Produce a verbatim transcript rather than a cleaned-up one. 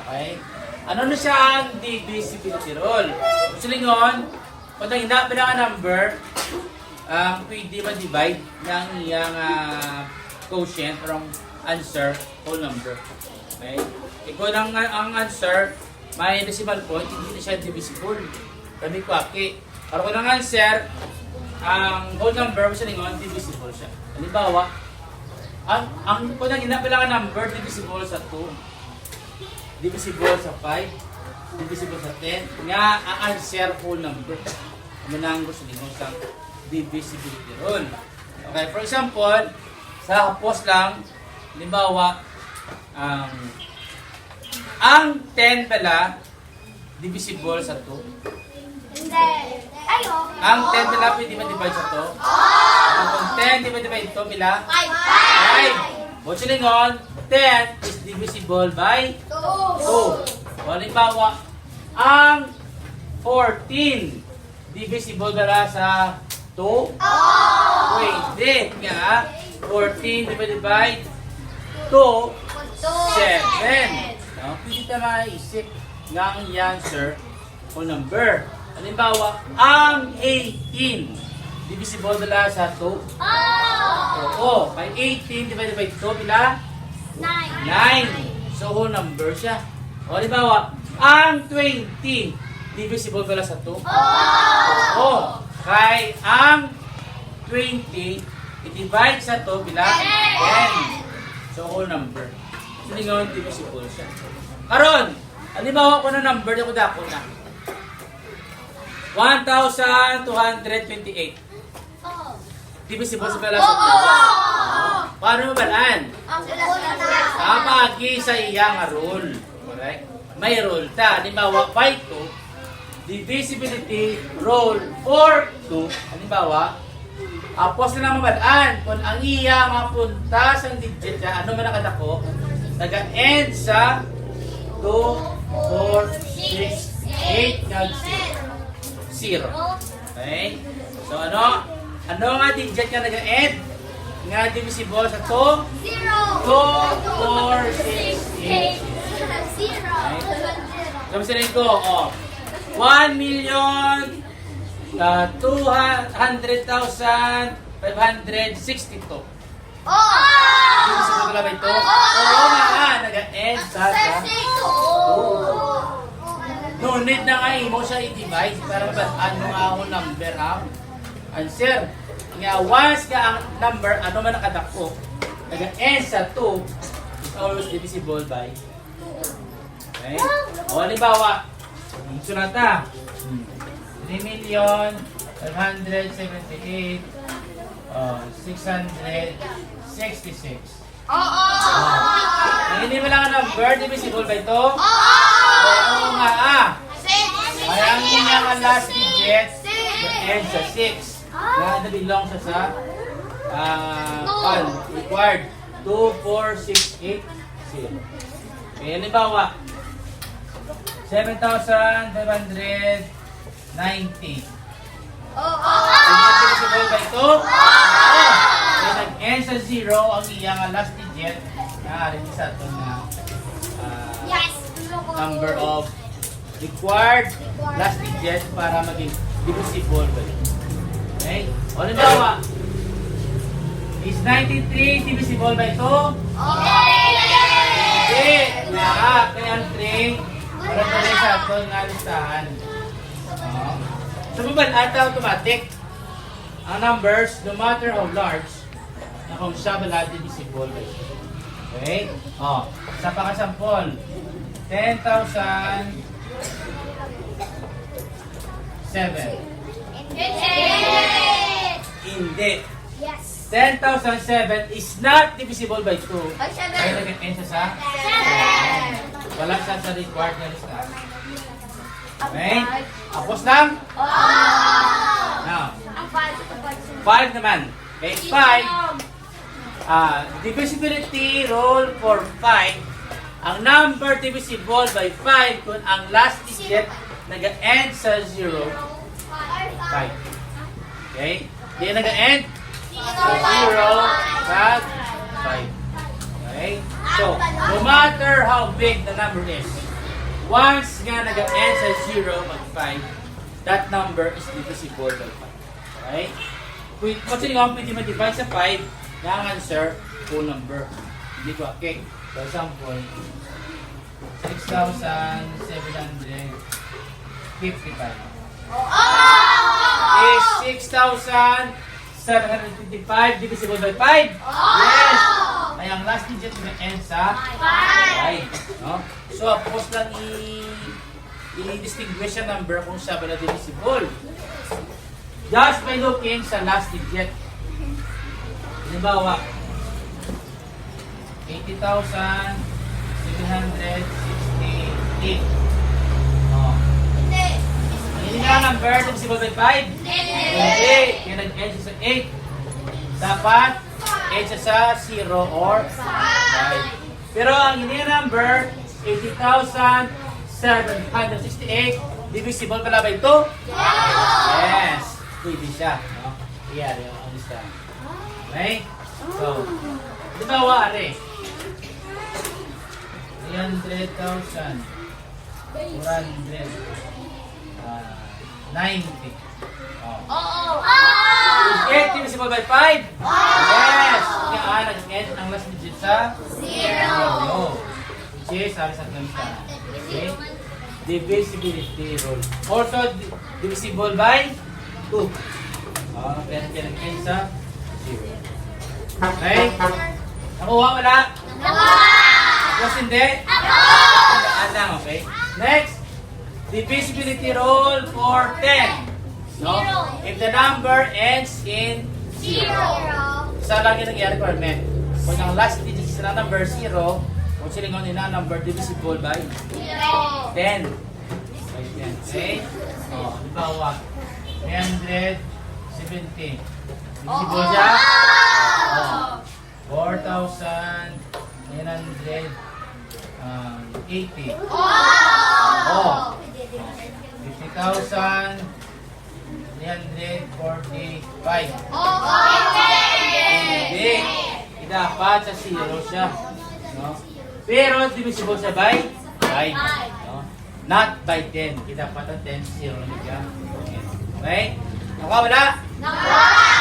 Okay? Ano na siya ang divisibility rule? Silingon, kung ang ina pala nga number, ang pwede ma-divide ng iyang ah, quotient or ang answer whole number. Okay? Ikaw ang, ang answer, may decimal point, hindi na siya divisible. Kami ko aki. Pero kung ang answer, ang whole number mo siya ningon, divisible siya. Halimbawa, ang, ang kung ang ina pala nga number, divisible sa two, divisible sa five, divisible sa ten, nga ang answer whole number. Ano na ang gusto ninyo sa divisibility rule? Okay, for example, sa hapos lang, halimbawa, ang ang ten pala, divisible sa two. Hindi. Ay, oo. Ang ten pala, pwede ma-divide sa two. Ang ten divided by two, pila? Five. Five. Buot silingon, ten is divisible by two. O, halimbawa, ang fourteen, divisible bala sa two? Oo. Pwede nga, fourteen divided by two, seven. No? Pwede ta maisip nga ang answer o number. Halimbawa, ang eighteen, divisible bala sa two? Oo. Oo. Kay eighteen divided by two, pila? Nine. Nine. So, whole number siya. O, halimbawa, ang twenty, divisible bala sa two? Oo. Oo. Kay ang twenty, i-divide sa two, pila? Ten. Ten. So, whole number. So, silingon, divisible siya. Karon, halimbawa ko na number, di ko dako na. One thousand two hundred twenty-eight. Oo. Divisible sa pila sa Oo. Paano mabalaan? Ang sulat na. Apagi sa iya nga rule. Correct? May rule ta. Halimbawa, by two, divisibility rule for two. Halimbawa, apos na lang mabalaan kung ang iya nga punta sang digit siya, ano man nakadako, naga-end sa two, four, six, eight, kag zero. Okay? So ano? Ano nga digit nga naga-end? Nga divisible sa two? Zero. Two, four, six, eight. Zero. Sabi sa ko, oh. One million, uh, two hundred thousand, five hundred sixty-two. Oo. Divisible pala ba ito? Oo nga, ah, naga-end sa, sa Sexy ko. No need na nga imo siya i-divide para mabal-an mo nga ang number ang answer. Nga once nga ang number, ano man nakadako, naga-end sa two, is always divisible by. Okay? O, halimbawa, ang sunata, three million five hundred seventy-eight, uh, six hundred sixty-six. Oo. Ang hindi mo lang ang number, divisible ba ito? Oo. Oo nga, ah. Six. Ay, ang inyong last digit, end sa six. Na na-belong sa, sa, ah, pan, required. Two, four, six, eight, zero. Okay, halimbawa, seven thousand five hundred ninety. Oo. Divisible by two? Oo. Kaya nag-end sa zero ang iya nga last digit. Naaring sa aton nga, ah, Yes. number of required last digit para maging divisible by two. Okay? O, halimbawa, is ninety-three divisible by two? Okay. Hindi. Nga, kaya ang three, wala pa rin sa aton nga listahan. O. So, mabal-an ta automatic ang numbers, no matter how large, na kung siya wala divisible by two. Okay? O, sa pakasampol, ten thousand seven. Yes. Hindi. Yes. Ten thousand seven is not divisible by two. Ay, seven. Kaya nag-end siya sa? Seven. Wala siya sa required na listahan. Okay? Tapos lang? Oo. Now, Ang five, ito five. five naman. Okay, five. Ah, divisibility rule for five. Ang number divisible by five kung ang last digit nag-end sa zero. Five. Okay? Di nag-end sa zero, kag five. Okay? So, no matter how big the number is, Once nga nag-end sa zero mag five, that number is divisible by five. Okay? Pwede, kasi nga pwede ma-divide sa five, nga ang answer, whole number. Hindi ko, okay. For example, six thousand seven hundred fifty-five. Is six thousand seven hundred fifty-five divisible by five? Yes! Ay, ang last digit na end sa five. No? So, apos lang i- i-distinguish ang number kung siya ba na divisible. Just by looking sa last digit. Halimbawa, eighty thousand seven hundred sixty-eight. Oh. Hindi. Hindi nga number divisible by five? Hindi. Hindi. Kaya nag-end siya sa eight. Dapat end siya sa zero or five. Pero ang hindi number, eighty thousand seven hundred sixty-eight, divisible pala by two? Yes. Pwede siya, no? Iyari ang understand. Okay? So, halimbawa, are, three hundred thousand four hundred ninety. Oh. Oo. Is eight divisible by five? Yes. Kaya, ah, nag-end ang last digit sa zero. Which is, sabi sa kanila, okay? Divisibility rule. Also, di- divisible by two. Oh, kaya, kaya nag-end sa zero. Okay? Nakuha, wala? Nakuha! Tapos hindi? Nakuha! Tandaan lang, okay? Next, divisibility rule for ten. No? Zero. If the number ends in zero. Isa lang yun ang requirement. Kung ang last digit sa number zero, kung silingon nila number divisible by Zero. Ten. By ten. Okay? Oh, halimbawa, three hundred seventy. Divisible siya? Oh. Four thousand nine hundred eighty. Oh. Fifty thousand three hundred forty-five. Hindi. Dapat sa zero siya. No? Pero divisible siya by five. No? Not by ten. Kita pa ta ten, zero na siya. Okay? Nakuha, wala? Nakuha!